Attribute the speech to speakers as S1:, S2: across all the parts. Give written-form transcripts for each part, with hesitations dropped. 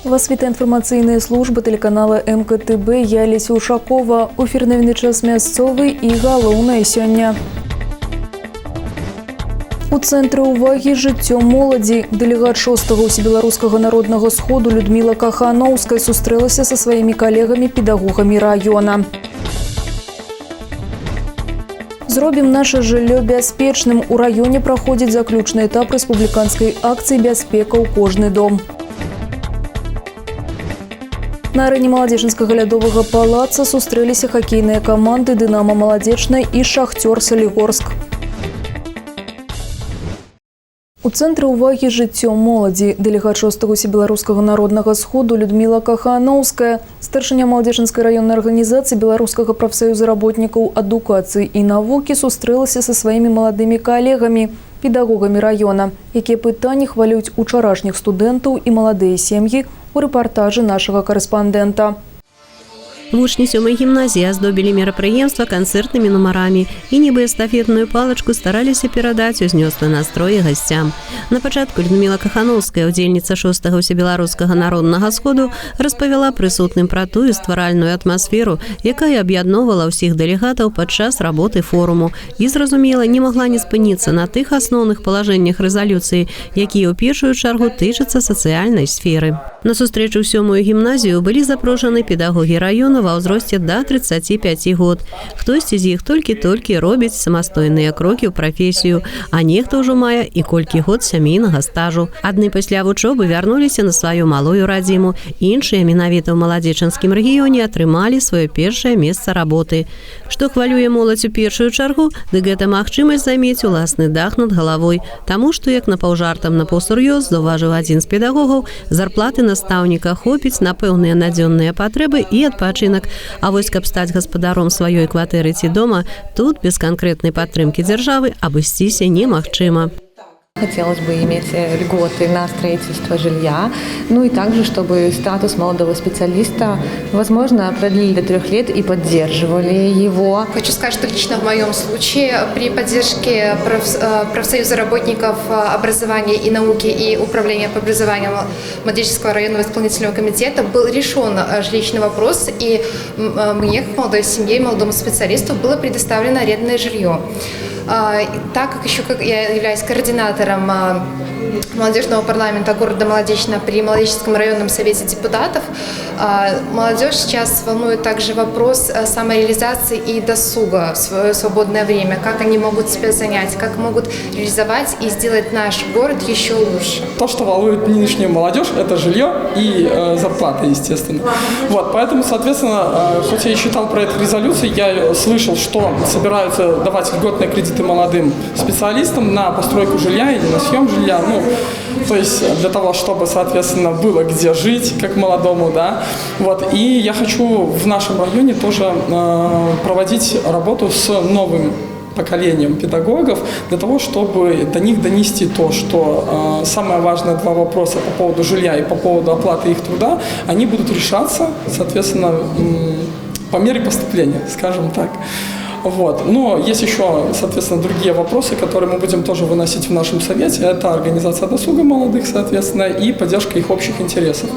S1: Вас вітае інфармацыйная служба тэлеканала МКТБ. Я Леся Ушакова. У эфіры «Навіны час мясцовы» і галоўнае сёння. У цэнтры ўвагі жыццё моладзі. Дэлегат шостага усебеларускага народнага сходу Людміла Каханоўская сустрэлася са сваімі калегамі-педагогамі раёна. Зробім наша жыллё бяспечным. У раёне праходзіць заключны этап рэспубліканскай акцыі «Бяспека ў кожны дом». На арэне Маладзечанскага лядовага палаца сустрэліся хакейныя каманды «Дынама Маладзечна» і «Шахцёр Салігорск». У цэнтры ўвагі жыццё моладзі. Дэлегат шостага усебеларускага народнага сходу Людміла Каханоўская, старшыня Маладзечанскай раённай арганізацыі Беларускага прафсаюза работнікаў адукацыі і навукі, сустрэлася са сваімі маладымі калегамі, педагогамі раёна. Якія пытанні хвалююць учарашніх студэнтаў і маладыя сем'і, у рэпартажы нашага карэспандэнта.
S2: Вучні сёмай гімназіі аздобілі мерапрыемства канцэртнымі нумарамі і нібы эстафетную палачку стараліся перадаць узнёслы настрой гасцям. На пачатку Людміла Каханоўская, удзельніца шостага усебеларускага народнага сходу, распавяла прысутным пра тую стваральную атмасферу, якая аб'ядноўвала ўсіх дэлегатаў падчас работы форуму і, зразумела, не магла не спыніцца на тых асноўных палажэннях рэзалюцыі, якія ў першую чаргу тычацца сацыяльнай сферы. На сустрэчу ў сёмую гімназію былі запрошаны педагогі раёна ва ўзросце да 35 год. Хтосьці з іх толькі-толькі робіць самастойныя крокі ў прафесію, а нехта ўжо мае і колькі год сямейнага стажу. Адны пасля вучобы вярнуліся на сваю малую радзіму, іншыя менавіта ў Маладзечанскім рэгіёне атрымалі сваё першае месца работы. Што хвалюе моладзь у першую чаргу, дык гэта магчымасць займець уласны дах над галавой. Таму што, як напаўжартам, напаўсур'ёз заўважыў адзін з педагогаў, зарплаты настаўніка хопіць на пэўныя надзённыя патрэбы і адпачынак. А вось каб стаць гаспадаром сваёй кватэры ці дома, тут без канкрэтнай падтрымкі дзяржавы абысціся немагчыма.
S3: Хотелось бы иметь льготы на строительство жилья, ну и также, чтобы статус молодого специалиста, возможно, продлили до 3 лет и поддерживали его.
S4: Хочу сказать, что лично в моем случае при поддержке профсоюза работников образования и науки и управления по образованию Молодечненского районного исполнительного комитета был решен жилищный вопрос, и мне, как молодой семье, молодому специалисту, было предоставлено арендное жилье. Так как еще как я являюсь координатором молодежного парламента города Молодечно при Молодечненском районном совете депутатов, молодежь сейчас волнует также вопрос самореализации и досуга в свое свободное время, как они могут себя занять, как могут реализовать и сделать наш город еще лучше.
S5: То, что волнует нынешнюю молодежь, это жилье и зарплата, естественно. Вот, поэтому, соответственно, хоть я и читал проект резолюции, я слышал, что собираются давать льготные кредиты молодым специалистам на постройку жилья или на съем жилья. Ну, то есть для того, чтобы, соответственно, было где жить, как молодому, да. Вот, и я хочу в нашем районе тоже проводить работу с новым поколением педагогов для того, чтобы до них донести то, что самое важное два вопроса по поводу жилья и по поводу оплаты их труда, они будут решаться, соответственно, по мере поступления, скажем так. Вот. Но есть еще, соответственно, другие вопросы, которые мы будем тоже выносить в нашем совете. Это организация досуга молодых, соответственно, и поддержка их общих интересов.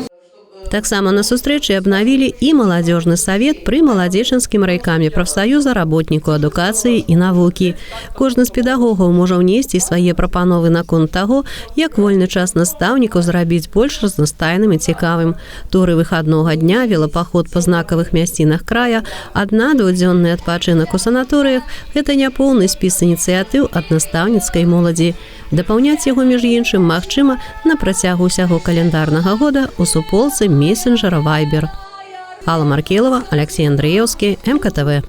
S2: Таксама на сустрэчы абнавілі і маладзёжны савет пры Маладзечанскім райкаме прафсаюза работнікаў адукацыі і навукі. Кожны з педагогаў можа ўнесці свае прапановы наконт таго, як вольны час настаўнікаў зрабіць больш разнастайным і цікавым. Туры выхаднога дня, велапаход па знакавых мясцінах края, адна-двухдзённы адпачынак у санаторыях — гэта няпоўны спіс ініцыятыў ад настаўніцкай моладзі. Дапаўняць яго, між іншым, магчыма на працягу ўсяго каляндарнага года ў суполцы месенджера Viber. Алла Маркелова, Алексей Андреевскі, МКТВ.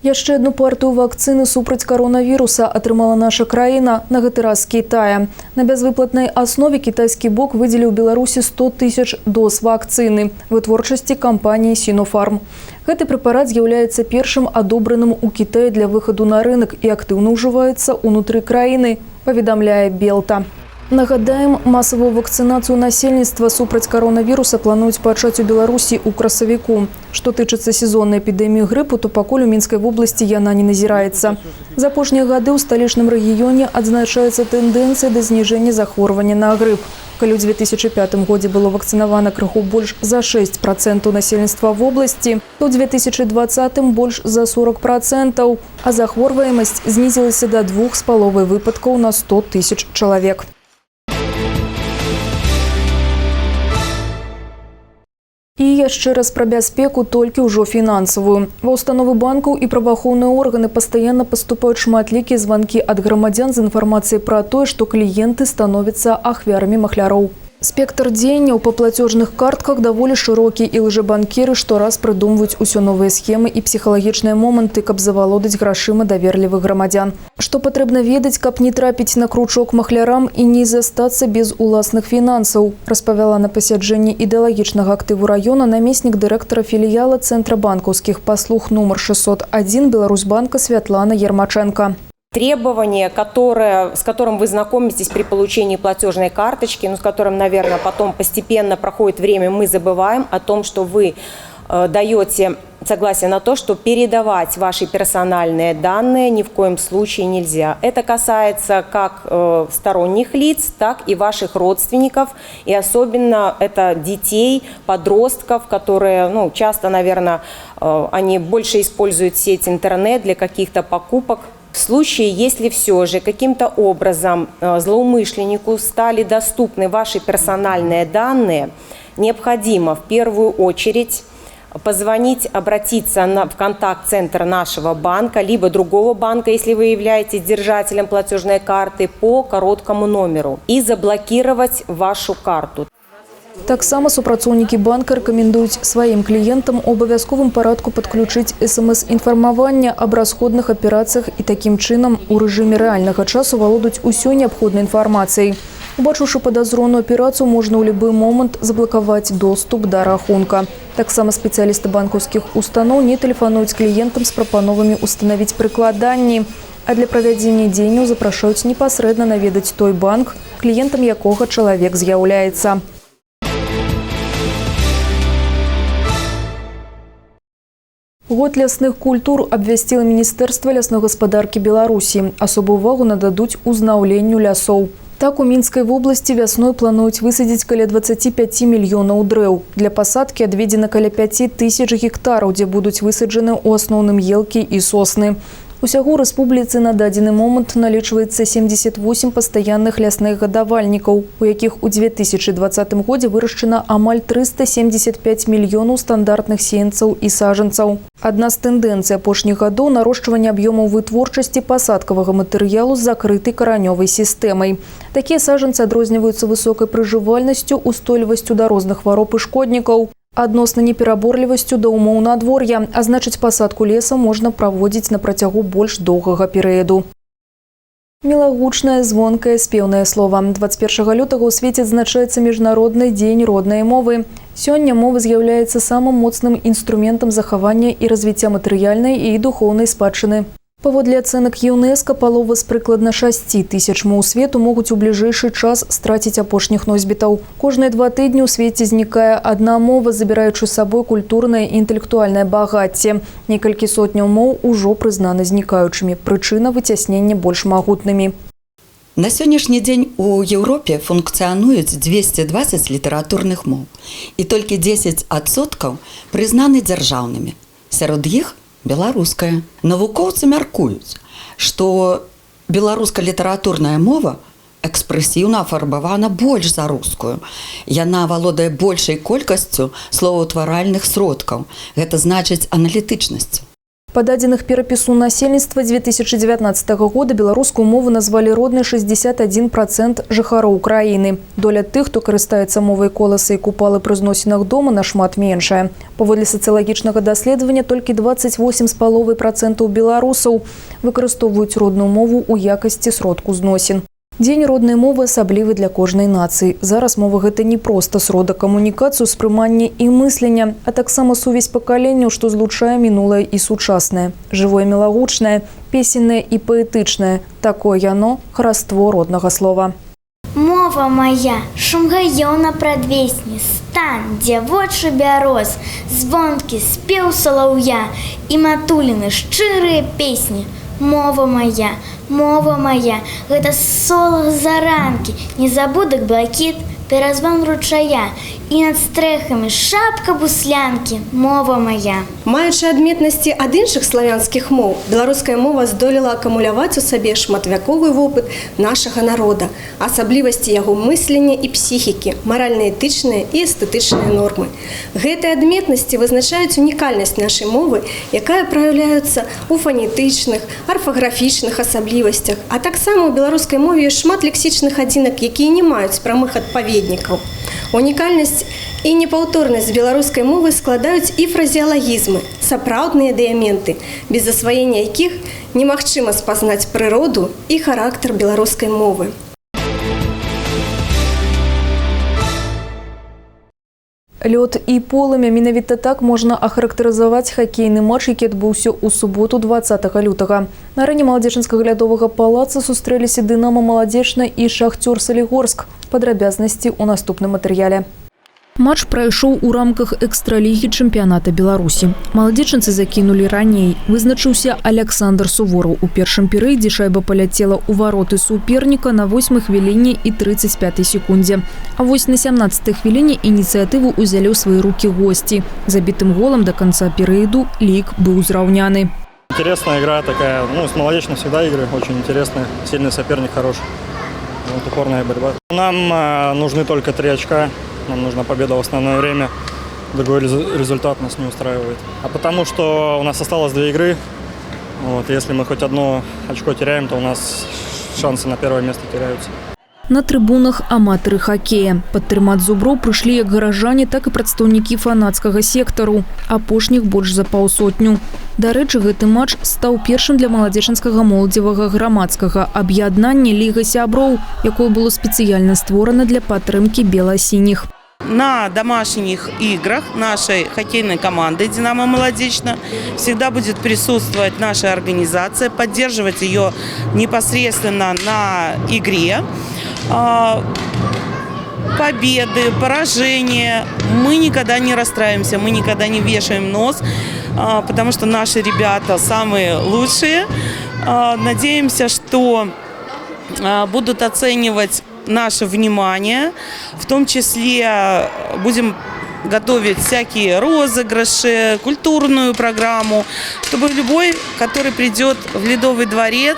S1: Яшчэ адну партыю вакцыны супраць каронавіруса атрымала наша краіна, на гэты раз з Кітая. На бязвыплатнай аснове кітайскі бок выдзеліў Беларусі 100 тысяч доз вакцыны вытворчасці кампаніі «Сінофарм». Гэты прэпарат з'яўляецца першым адобраным у Кітаі для выхаду на рынок і актыўна ўжываецца ўнутры краіны, паведамляе «Белта». Нагадаем, масавую вакцынацыю насельніцтва супраць каронавіруса плануюць пачаць у Беларусі ў красавіку. Што тычыцца сезоннай эпідэміі грыпу, то пакуль у Мінскай вобласці яна не назіраецца. За апошнія гады ў сталічным рэгіёне адзначаецца тэндэнцыя да зніжэння захворвання на грып. Калі ў 2005 годзе было вакцынавана крыху больш за 6% насельніцтва вобласці, то ў 2020 больш за 40%, а захворваемасць знізілася да 2,5 выпадкаў на 100 тысяч чалавек. І яшчэ раз пра бяспеку, толькі ўжо фінансавую. Ва ўстановы банкаў і праваахоўныя органы пастаянна паступаюць шматлікія званкі ад грамадзян з інфармацыяй пра тое, што кліенты становяцца ахвярамі махляроў. Спектр дзеянняў па плацежных картках даволі шырокі, і лжэбанкіры штораз прыдумваюць усё новыя схемы і псіхалагічныя моманты, каб завалодаць грашыма даверлівых грамадзян. Што патрэбна ведаць, каб не трапіць на кручок махлярам і не застацца без уласных фінансаў, распавяла на пасяджэнні ідэалагічнага актыву раёна намеснік дырэктара філіяла Цэнтра банкаўскіх паслуг нумар 601 Беларусьбанка Святлана Ермаченко.
S6: Требование, с которым вы знакомитесь при получении платежной карточки, ну, с которым, наверное, потом постепенно проходит время, мы забываем о том, что вы даете согласие на то, что передавать ваши персональные данные ни в коем случае нельзя. Это касается как сторонних лиц, так и ваших родственников, и особенно это детей, подростков, которые, ну, часто, наверное, они больше используют сеть интернет для каких-то покупок. В случае, если все же каким-то образом злоумышленнику стали доступны ваши персональные данные, необходимо в первую очередь позвонить, обратиться в контакт-центр нашего банка, либо другого банка, если вы являетесь держателем платежной карты, по короткому номеру и заблокировать вашу карту.
S1: Таксама супрацоўнікі банка рэкамендуюць сваім кліентам у абавязковым парадку падключыць смс-інфармаванне аб расходных аперацыях і такім чынам у рэжыме рэальнага часу валодаць усёй неабходнай інфармацыяй. Убачыўшы падазроную аперацыю, можна ў любы момант заблакаваць доступ да рахунка. Таксама спецыялісты банкаўскіх устаноў не тэлефануюць кліентам з прапановамі устанавіць прыкладанні, а для правядзення дзеянняў запрашаюць непасрэдна наведаць той банк, кліентам якога чалавек з'яўляецца. Год лясных культур абвясціла Міністэрства лясной гаспадаркі Беларусі. Асобую увагу нададуць узнаўленню лясоў. Так, у Мінскай вобласці вясной плануюць высадзіць каля 25 мільёнаў дрэў. Для пасадкі адведзена каля 5 тысяч гектараў, дзе будуць высаджаны ў асноўным елкі і сосны. Усяго ў рэспубліцы на дадзены момант налічваецца 78 пастаянных лясных гадавальнікаў, у якіх у 2020 годзе вырашчана амаль 375 мільёнаў стандартных сеянцаў і сажанцаў. Адна з тэндэнцый апошніх гадоў – нарошчванне аб'ёмаў вытворчасці пасадкавага матэрыялу з закрытай каранёвай сістэмай. Такія сажанцы адрозніваюцца высокай прыжывальнасцю, устойлівасцю да розных хвароб і шкоднікаў, адносна непераборлівасцю да умоў надвор'я, а значыць, пасадку леса можна праводзіць на працягу больш доўгага перыяду. Мілагучнае, звонкае, спеўнае слова. 21 лютага ў свеце адзначаецца Міжнародны дзень роднай мовы. Сёння мова з'яўляецца самым моцным інструментам захавання і развіцця матэрыяльнай і духоўнай спадчыны. Паводле ацэнак ЮНЕСКА, палова з прыкладна 6 тысяч моў свету могуць у бліжэйшы час страціць апошніх носьбітаў. Кожныя 2 тыдні ў свеце знікае адна мова, забіраючы з сабой культурнае і інтэлектуальнае багацце. Некалькі сотняў моў ужо прызнаны знікаючымі. Прычына выцяснення больш магутнымі.
S7: На сённяшні дзень у Еўропе функцыянуюць 220 літаратурных моў, і толькі 10% прызнаны дзяржаўнымі. Сярод іх беларуская. Навукоўцы мяркуюць, што беларуская літаратурная мова экспрэсіўна афарбавана больш за рускую. Яна валодае большай колькасцю словаўтваральных сродкаў. Гэта значыць аналітычнасцю.
S1: Па дадзеных перапісу насельніцтва 2019 года беларускую мову назвалі роднай 61% жыхароў краіны. Доля тых, хто карыстаецца мовай Коласа і Купалы пры зносінах дома, нашмат меншая. Паводле сацыялагічнага даследавання, толькі 28,5% беларусаў выкарыстоўваюць родную мову ў якасці сродку зносін. Дзень роднай мовы асаблівы для кожнай нацыі. Зараз мова гэта не проста сродак камунікацыі, успрымання і мыслення, а таксама сувязь пакаленняў, што злучае мінулае і сучаснае. Жывое, мілагучнае, песеннае і паэтычнае. Такое яно хараство роднага слова.
S8: Мова моя, шум гаёў на прадвесні, стан дзявочы бяроз, звонкі спеў салаўя і матуліны шчырыя песні. Мова моя, гэта солах заранкі, незабудак блакіт, перазвон ручая, і над стрэхамі шапка буслянкі, мова мая.
S9: Маючы адметнасці ад іншых славянскіх моў, беларуская мова здолела акумуляваць у сабе шматвяковы вопыт нашага народа, асаблівасці яго мыслення і псіхікі, маральна-этычныя і эстэтычныя нормы. Гэтыя адметнасці вызначаюць унікальнасць нашай мовы, якая праяўляецца ў фанетычных, арфаграфічных асаблівасцях, а таксама ў беларускай мове ёсць шмат лексічных адзінак, якія не маюць прамых адпаведнікаў. Унікальнасць і непаўторнасць беларускай мовы складаюць і фразеалагізмы, сапраўдныя дыяменты, без засваення якіх немагчыма спазнаць прыроду і характар беларускай мовы.
S1: Лёд і полымя — менавіта так можна ахарактарызаваць хакейны матч, які адбыўся ў суботу 20 лютага. На арэне Маладзечанскага лядовага палаца сустрэліся «Дынама» Маладзечна і «Шахцёр» Салігорск. Падрабязнасці ў наступным матэрыяле. Матч прайшоў у рамках экстралігі чэмпіяната Беларусі. Маладзечанцы закінулі раней. Вызначыўся Аляксандр Сувораў. У першым перыядзе шайба паляцела ў вароты суперніка на 8 хвіліне і 35 секундзе. А вось на 17 хвіліне ініцыятыву ўзялі ў свае рукі госці. Забітым голам да канца перыяду лік быў зраўняны.
S10: Интересная игра такая. Ну, с Молодечно всегда игры очень интересные. Сильный соперник, хороший. Вот, упорная борьба. Нам нужны только 3 очка. Нам нужна победа в основное время. Другой результат нас не устраивает. А потому что у нас осталось две игры. Вот, если мы хоть одно очко теряем, то у нас шансы на первое место теряются.
S1: На трыбунах аматары хакея. Падтрымаць зуброў прыйшлі як гараджане, так і прадстаўнікі фанацкага сектару. Апошніх больш за паўсотню. Дарэчы, гэты матч стаў першым для маладзечанскага моладзевага грамадскага аб'яднання «Ліга сяброў», якое было спецыяльна створана для падтрымкі бела-сініх.
S11: На домашних играх нашей хоккейной команды «Динамо Молодечно» всегда будет присутствовать наша организация, поддерживать ее непосредственно на игре. Победы, поражения. Мы никогда не расстраиваемся, мы никогда не вешаем нос, потому что наши ребята самые лучшие. Надеемся, что будут оценивать наше внимание, в том числе будем готовить всякие розыгрыши, культурную программу, чтобы любой, который придет в Ледовый дворец,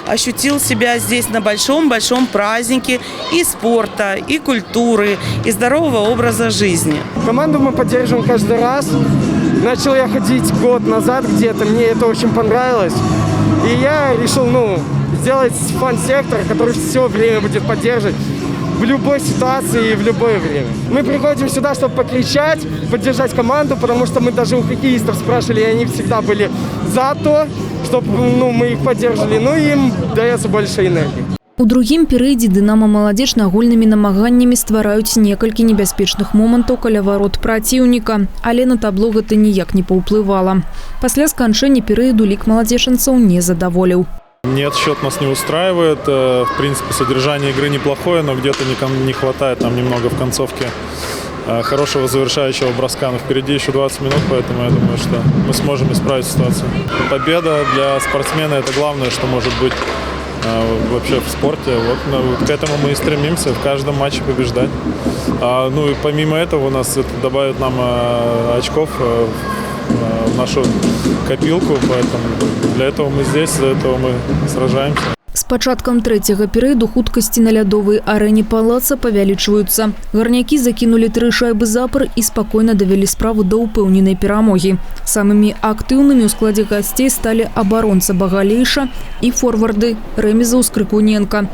S11: ощутил себя здесь на большом-большом празднике и спорта, и культуры, и здорового образа жизни.
S12: Команду мы поддерживаем каждый раз. Начал я ходить год назад где-то, мне это очень понравилось. И я решил, ну, сделать фан-сектор, который все время будет поддерживать в любой ситуации и в любое время. Мы приходим сюда, чтобы покричать, поддержать команду, потому что мы даже у хоккеистов спрашивали, и они всегда были за то, чтобы, ну, мы их поддерживали. Ну, им дается больше энергии.
S1: У другім перыядзе «Дынама» Маладзечна агульнымі намаганнямі ствараюць некалькі небяспечных момантаў каля варот праціўніка, але на табло гэта ніяк не паўплывала. Пасля сканчэння перыяду лік маладзечанцаў не задаволіў.
S13: Нет, счет нас не устраивает. В принципе, содержание игры неплохое, но где-то не хватает нам немного в концовке хорошего завершающего броска. Но впереди еще 20 минут, поэтому я думаю, что мы сможем исправить ситуацию. Победа для спортсмена – это главное, что может быть вообще в спорте. Вот, ну, вот к этому мы и стремимся, в каждом матче побеждать. Ну и помимо этого у нас это добавит нам очков в нашу копилку, поэтому для этого мы здесь, для этого мы сражаемся.
S1: З пачаткам трэцяга перыяду хуткасці на лядовай арэне палаца павялічваюцца. Гарнякі закінулі тры шайбы запар і спакойна давялі справу да ўпэўненай перамогі. Самымі актыўнымі ў складзе гасцей сталі абаронца Багалейша і форварды Рэмізаў з Крыкуненка.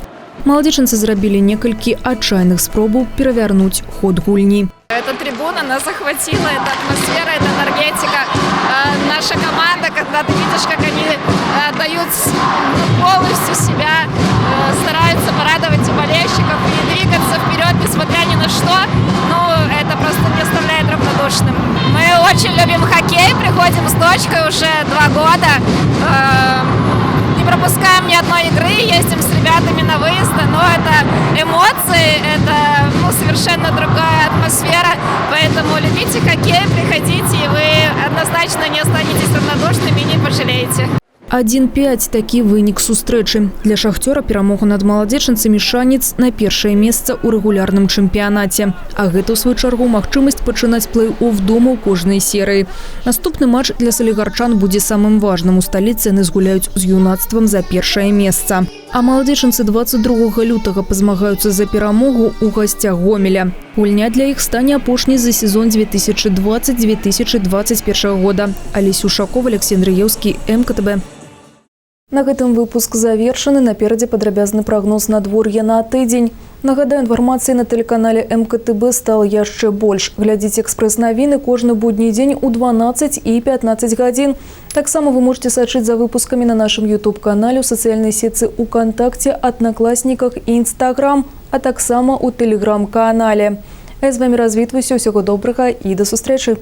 S1: Маладзечанцы зрабілі некалькі адчайных спробаў перавярнуць ход гульні.
S14: Эта трибуна нас захватила, эта атмосфера, эта энергетика. Наша команда, когда ты видишь, как они дают, ну, полностью себя, стараются порадовать и болельщиков и двигаться вперед, несмотря ни на что, ну, это просто не оставляет равнодушным. Мы очень любим хоккей, приходим с дочкой уже 2 года. Не пропускаем ни одной игры, ездим с ребятами на выезды, но это эмоции, это, ну, совершенно другая атмосфера, поэтому любите хоккей, приходите, и вы однозначно не останетесь равнодушными и не пожалеете.
S1: 1-5 – такі вынік сустрэчы. Для «Шахцёра» перамога над маладзечанцамі – шанец на першае месца ў рэгулярным чэмпіянаце. А гэта, ў сваю чаргу, магчымасць пачынаць плэй-оф дома ў кожнай серыі. Наступны матч для салігарчан будзе самым важным. У сталіцы яны згуляюць з «Юнацтвам» за першае месца. А маладзечанцы 22 лютага пазмагаюцца за перамогу ў гасцях «Гомеля». Гульня для іх стане апошняй за сезон 2020-2021 года. Алесь Ушаков, Алексей Андреевский, МКТБ. На гэтым выпуск завершаны. Наперадзе падрабязны прагноз надвор'я на тыдзень. Нагадаю, інфармацыі на тэлеканале МКТБ стала яшчэ больш. Глядзіце экспрэс-навіны кожны будні дзень у 12 і 15 гадзін. Таксама вы можете сачыць за выпускамі на нашым YouTube-канале, у сацыяльнай сетцы УКантакце, Аднакласніках і Інстаграм, а таксама ў тэлеграм-канале. А я з вамі развітваюся. Усяго добрага і да сустрэчы!